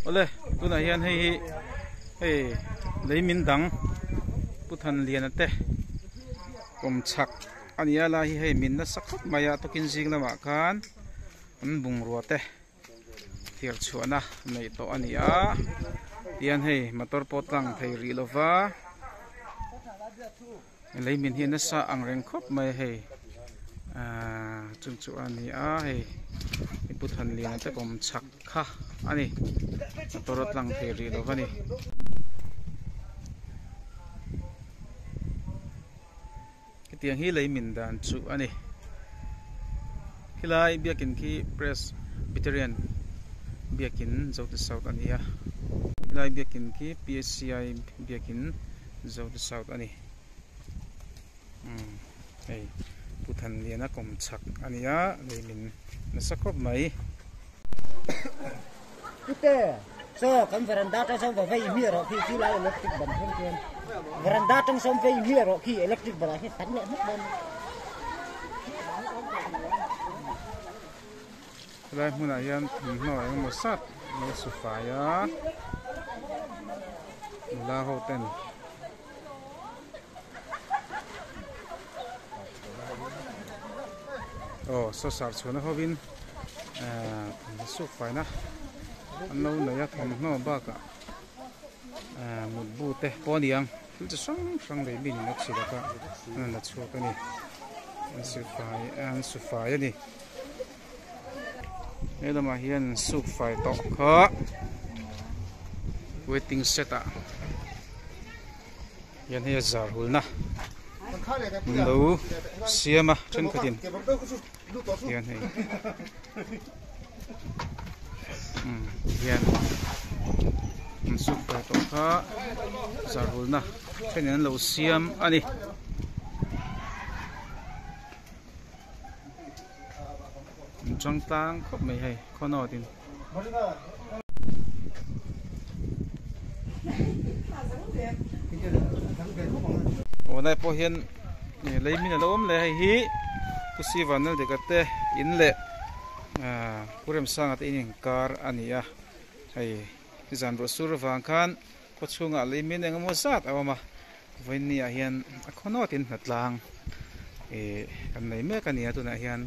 Awle tunah hian hei hi hei lei min dang Pu Thanliana te kawm chhak a ni a lai hi hei min nasa khawp mai a tukin zing lamah khan an bungrua te thir chhuahna neih tawh a ni a tihian hei motor pawh tlang thei rih lova lei min hi nasa ang reng khawp mai a hei ahh chung chu a ni a hei pu Thanliana te kawm chhak kha a ni motor a tlang thei rih lova ni. Hetiang hi lei min dan chu a ni. Khilai biakin khi Presbyterian biakin Zote South a ni a. Khilai biakin khi PSCI biakin Zote South a ni. Umm hei Pu Thanliana kawm chhak a ni a lei min nasa khawp mai. Pute, Chaw kan veranda tang sawn va vei hmiah rawh khi chu lai electric ban thleng chuan veranda tang sawn vei hmiah rawh khi electric ban ah hian tam leh hmak dawn. Helai hmunah hian thawmhnaw engemaw zat lo su fai a, nula ho ten aw saw sar chhuahna hovin ehh thawmhnaw suk faina an lo nei a thawmhnaw bakah ehh mutbu te pawh a ni ang thil chi hrang hrang leh mi in a chhilh a an la chhuak a ni an su fai an su fai a ni he lamah hian suk fai tawh kha waiting shed ah hian hei a zar hulna an lo siam a thenkhatin hian hei umm hian an suk fai tawh kha zar hulna thenin an lo siam a ni. An chang tlang khawp mai hei khaw nawt in. Aw lai pawh hian lei min alo awm leh hei hi Pu Siva Naldeka te in leh ahh Pu Remsanga te in inkar a ni a hei zan ruah sur avang khan khaw chhungah lei min eng emaw zat a awm a vawiin ah hian a khaw nawt in hnatlang ih kan nei mek a ni a tunah hian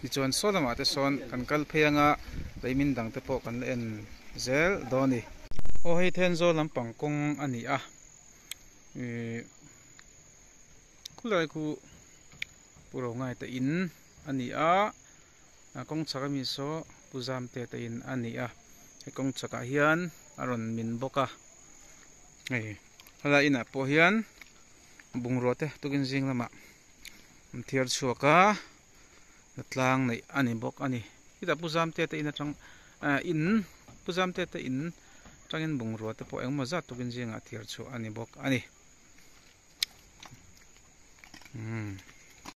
tichuan saw lamah te sawn kan kal phei anga lei min dang te pawh kan la en zel dawn a ni. Aw hei Thenzawl lampang kawng a ni a ih khulai khu Pu Rongaite in a ni a. A kawng chhak ami saw Pu Zamte te in a ni a, he kawng chhakah hian a rawn min bawk a, hei helai inah pawh hian bungrua te tukin zing lamah an thiar chhuak a, hnatlang neih a ni bawk a ni. Hetah Pu Zamte te in atang ah in Pu Zamte te in atangin bungrua te pawh engemaw zat tukin zingah thiar chhuah a ni bawk a ni. Umm.